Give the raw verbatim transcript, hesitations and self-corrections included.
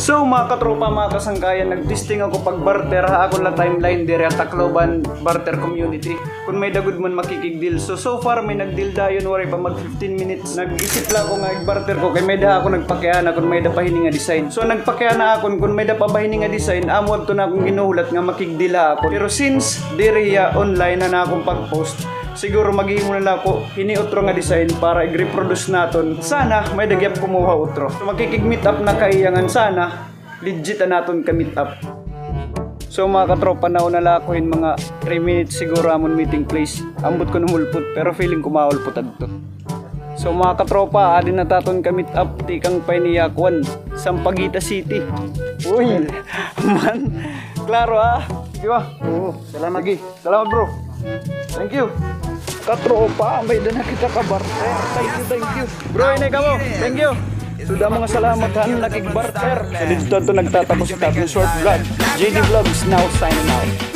So, mga katropa, mga kasangkayan, nag-testing ako pag-barter ha akon la timeline diri ha Tacloban barter community. Kun may-ada gud man makikig-deal. So, so far, may nag-deal dayon, waray pa mag fifteen minutes. Nag-isip la ako nga ig-barter ko, kay may-ada ako nagpakiana kun may-ada pa hini nga design. So, nagpakiana akon kun may-ada pa ba hini nga design, amo adto na akon ginuhulat nga makig-deal ha akon. Pero since diri hiya online na akon pag-post, siguro maghimo na la ako hini utro nga design para ig-reproduce naton. Sana may-ada gihap kumuha utro. So, makikig-meet up na kaiyangan sana. Legit an aton ka-meet up. So, mga katropa, nauna la ako hin mga three minutes siguro amon meeting place. Ambot kon humulpot, pero feeling ko mahulpot adto. So, mga katropa, adi na it aton ka-meet up, tikang pa ini ha kuan, Sampaguita City. Uy, man, klaro ha. Di ba? Oo, salamat. Lagi. Salamat, bro. Thank you. Katropa, may-ada na kita ka-barter. Thank you, thank you. Bro, ini kamo. Thank you. Sugad nga mga salamat han nakig-barter. So, didto na nagtatapos it aton short vlog. J D Vlogs now signing out.